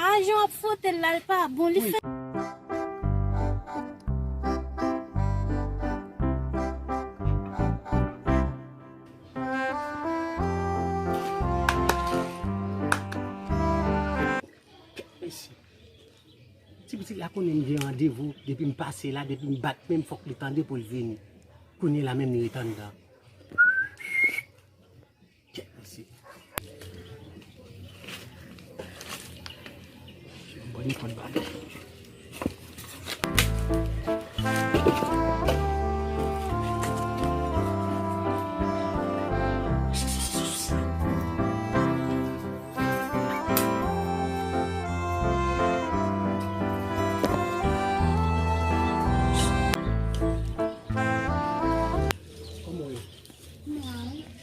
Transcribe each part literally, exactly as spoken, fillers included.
A jan w ap fwote l la, l pa bon, li fè. Mesye. Ti pitit la konnen m gen randevou, depi m pase la, depi m bat men m, fòk li tande pou l vini. Kounye la menm li ret anndan. Kèt mesye. Bon, li konn bagay. Kòman w ye?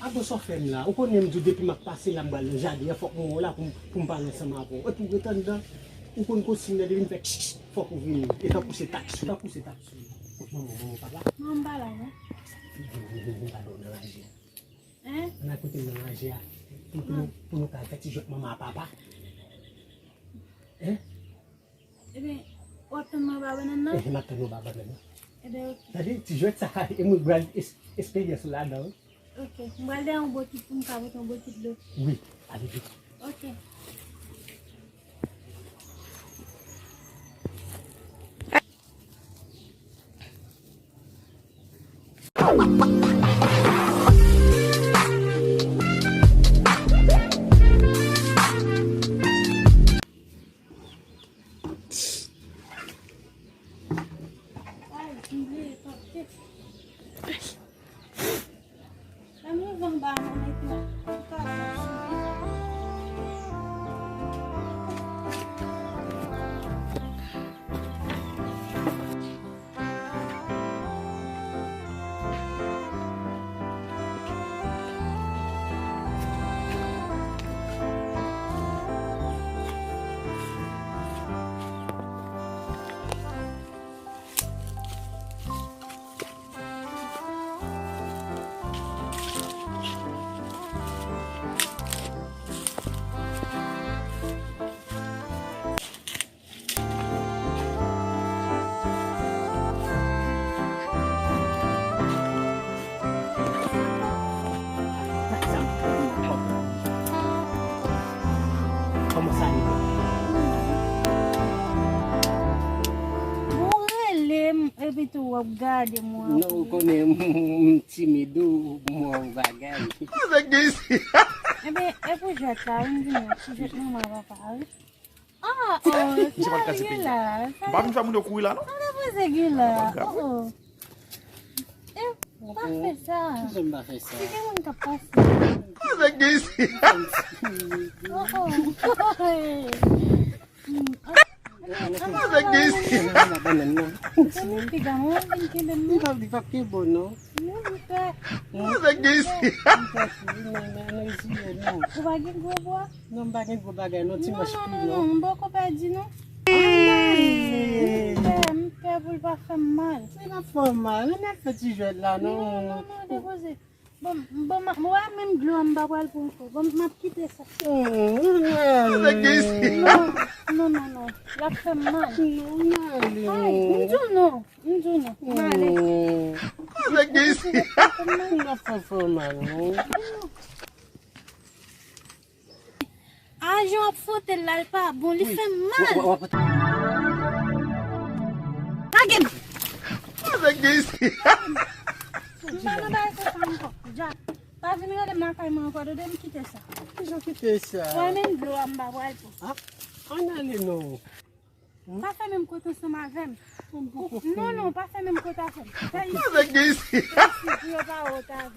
Avan sa w fè m la, ou konnen m di w depi m ap pase la, m pral nan jaden an, fòk mwen wè w la pou m, pou m pale ansanm avè w. Epi w ret anndan, ou konn konsiy m nan, depi m fè kch, kch, fòk ou vini. E tankou se taksi, tankou se taksi. Kot manman, manman, papa? Manman pa la, non. Figi w, m pa nan raje. Hein? Ann al kote m nan raje a. Pou, pou nou, pou nou ka fè ti jwèt manman ak papa. Hein? Ebyen, w ap tann mwen anba bannann nan? Ehe, m ap tann ou anba bannann nan. Ebyen, oke. Tande, ti jwèt sa, e mwen pral es-, esperyans ou ladan, wi. Oke. M pral dèyè yon bokit pou m ka pote yon bokit dlo. Wi, ale vit. Oke. Kòman sa ye? Ou rele m, epi tou w ap gade m. Non, ou konnen m, m timid, ou m wè yon bagay. Sa k gen isit? Ebyen, e pou jwèt la, wi, m di nou, ti jwèt manman papa, wi. Ah, oh, sa gen la. M pa vin fè moun yo kouri la, non. Sa depoze gen la. Oh, oh. Eh, pa fè sa. Kijan m pa fè sa? Si gen moun k ap pase. Sa gen isit? Oh, oh. Hmm, ah, ah, ah, ah. Sa gen isit? Tande piga, mwen vin kenbe m. Li p ap, li p ap gen bon, non. Non, li pè. Sa gen isit? Li pè tou, wi, men, men, men, wi, non. Ou pa gen gwo bwa? Non, m pa gen gwo bagay, non, ti manch pli, non. Non, non, non, m poko pèdi, non. Ann ale. M pè, m pè pou l pa fè m mal. Li p ap fè w mal, ann al fè ti jwèt la, non. Non, non, non, depoze. Bon, bon, m, m wè menm dlo a m pa pral pran ankò. Bon, m ap kite sa. Sa gen isit? Non, non, non, non. L ap fè m mal. Non, ann ale. Ay, m di w non. M di w non. M ale. Sa gen isit? Li p ap fè w mal, non. A jan w ap fwote l la, l pa bon, li fè m mal. Lage m! Sa gen isit? M pa nan bagay konsa ankò. Jack, pa vin rele m lakay mwen ankò, tande, m kite sa. Kijan w kite sa? Wè menm dlo a m pa pral pran. Ah, ann ale non. Pa fè menm kote ansanm avè m. Non, non, pa fè menm kote avè m. Fè isi. Fè isi pou yo pa wont avè m.